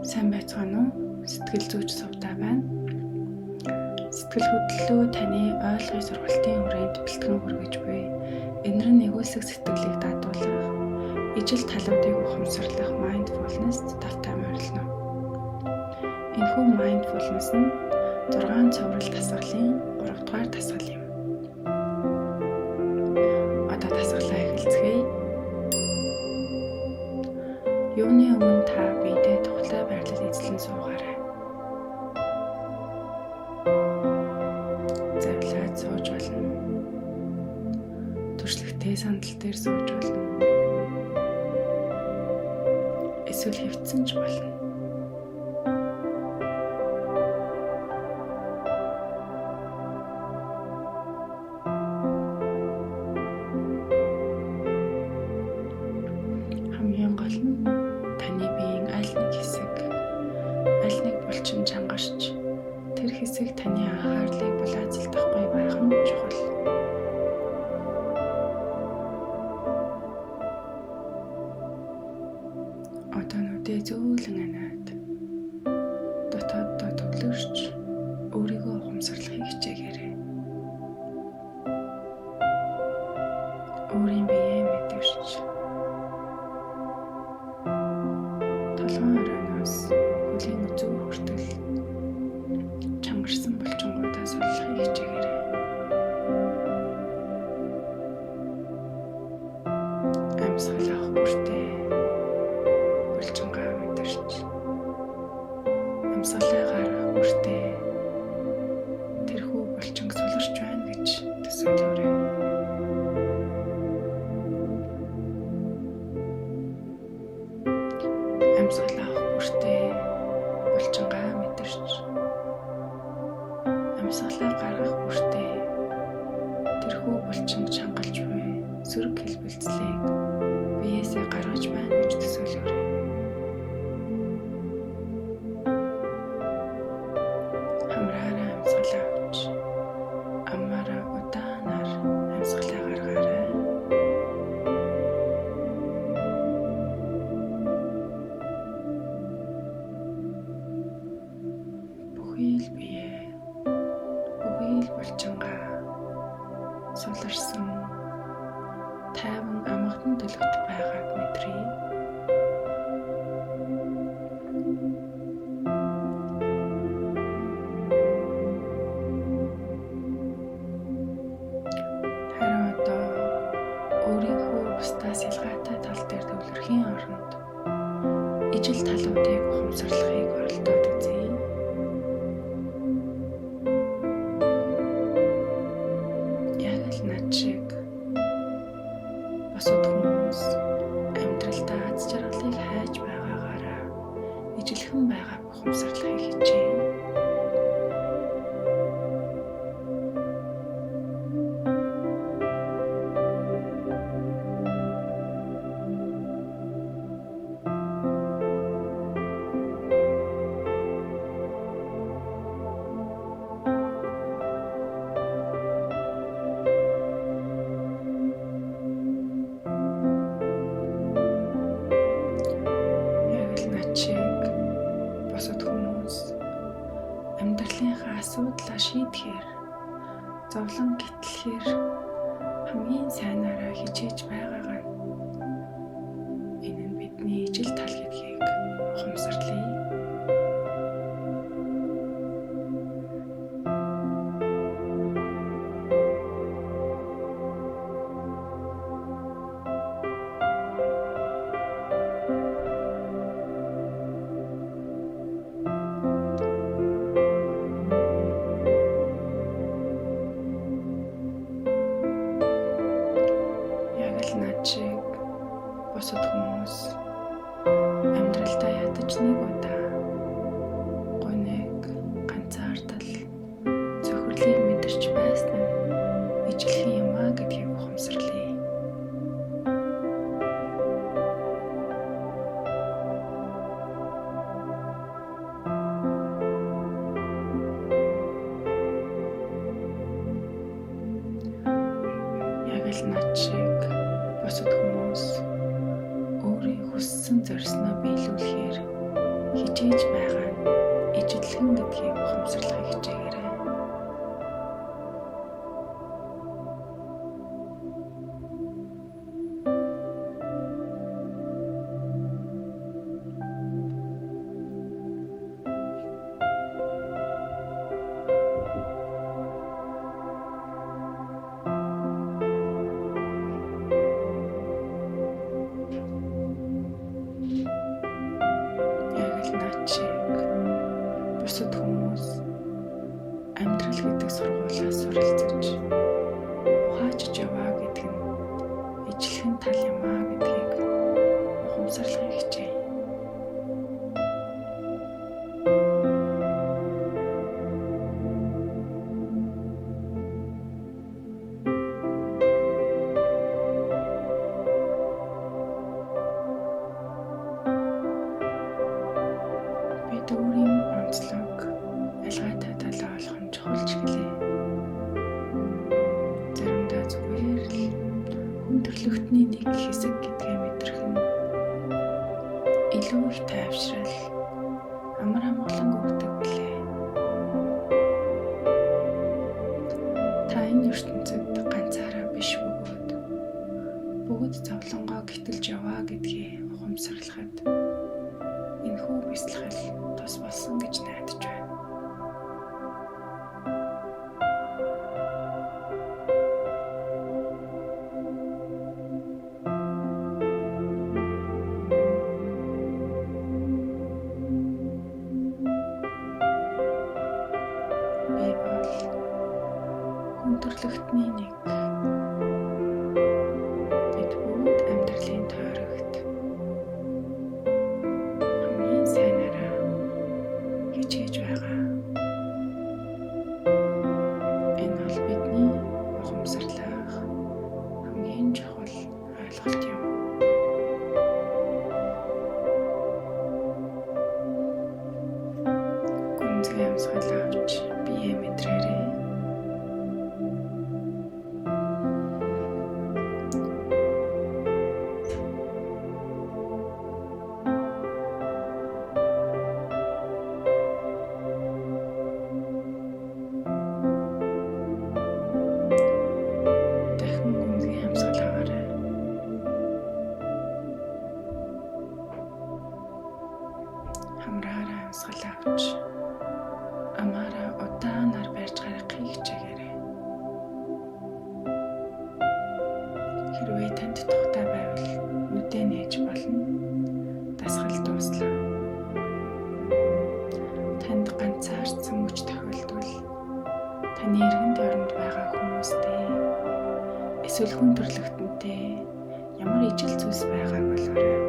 Сайн байцгаана уу? Сэтгэл зүйч Сувда байна. Сэтгэл хөдлөлөө таны ойлгоё сургалтын хүрээнд бэлтгэн хүргэж буй энэрэн нэгүүлсэх сэтгэлийг дадуулах, ижил талуудыг ухамсарлах mindfulness тавтай морилно. Энэхүү mindfulness нь 6 цуврал дасгалын 3 дугаар дасгал юм. Одоо дасгалаа эхэлцгээе. Юуны өмнө та биедээ тухлай байрлал эзлэн суугаарай. Завилаад сууж болно. Туршлагатай сандал дээр сууж болно. Эсвэл хэвтсэн ч болно. Хамгийн гол нь таны биеийн аль нэг хэсэг, аль нэг булчин чангарч тэр хэсэг таны анхаарлыг булаацалдахгүй байх нь чухал. Одоо нүдээ зөөлөн аниад дотооддоо төвлөрч өөрийгөө ухамсарлахыг хичээгээрэй. Өөрийн биеэ мэдэрч толгойн оройноос хөлийн үзүүр хүртэл чангарсан булчингуудаа суллахыг хичээгээрэй. Амьсгал авах бүртээ булчингаа мэдэрч, амьсгалаа гаргах бүртээ тэрхүү булчинг суларч байна гэж төсөөлөөрэй. Амьсгал авах бүртээ булчингаа мэдэрч, амьсгалаа гаргах бүртээ тэрхүү булчинг чангалж буй сөрөг хэлбэлзлийг биеэсээ гаргаж байна гэж төсөөлөөрэй. Хамраараа амьсгал авч, амаараа удаанаар амьсгалаа гаргаарай. Бүхий л бие, бүхий л булчингаа суларсан, тайван амгадан төлөвт байгааг мэдрээ. Харин одоо өөрийнхөө бусдаас ялгаатай тал дээр төвлөрөхийн оронд ижил талуудыг ухамсарлахыг оролдоод үзье. Яг л над шиг бусад хүмүүс амьдралдаа аз жаргалыг хайж байгаагаараа ижилхэн байгааг ухамсарлахыг хичээе. Яг л над шиг бусад хүмүүс амьдралынхаа асуудлаа шийдэхээр, зовлон гэтлэхээр хамгийн сайнаараа хичээж байгаагаа нь энэ нь бидний ижил тал гэдгийг ухамсарлая. Яг л над шиг бусад хүмүүс амьдралдаа ядаж нэг удаа гуниг, ганцаардал, цохирлыг мэдэрч байсан нь ижилхэн юм аа гэдгийг ухамсарлая. Яг л над шиг бусад хүмүүс өөрийн хүссэн зорьсноо биелүүлэхээр Хичээж байгаа нь ижидлэхэн гэдгийг ухамсарлахыг хичээгээрэй. Яг л наад шиг бусад хүмүүс амьдрал гэдэг сургуулиас суралцаж ухаачж яваа гэдэг нь ижилхэн тал юм аа гэдгийг ухамсарлахыг хичээе. Бид өөрийн онцлог ялгаатай талаа олох нь чухалч гэлээ. Заримдаа зүгээр л хүн төрөлхтний нэг хэсэг гэдгээ мэдрэх нь илүү их тайвшрал, амар амгалан өгдөг билээ. Та энэ ертөнцид ганцаараа биш бөгөөд бүгд зовлонгоо гэтэлж яваа гэдгийг ухамсарлахад энэхүү бясалгал тус болсон гэж найдаж байна. Би бол хүн төрөлхтний нэг. Бид бүгд амьдралын тойрогт хамгийн сайнаараа хичээж байгаа. Энэ бол бидний ухамсарлах хамгийн чухал ойлголт юм. Гүнзгий амьсгал авч биеэ мэдрээрэй. Дахин гүнзгий амьсгал аваарай. Хамраараа амьсгал авч амаараа удаанаар барьж гаргахыг хичээгээрэй. Хэрвээ танд тухтай байвал нүдээ нээж болно. Дасгал дууслаа. Танд ганцаардсан мөч тохиолдвол таны эргэн тойронд байгаа хүмүүстэй эсвэл хүн төрөлхтөнтэй ямар ижил зүйлс байгааг олоорой.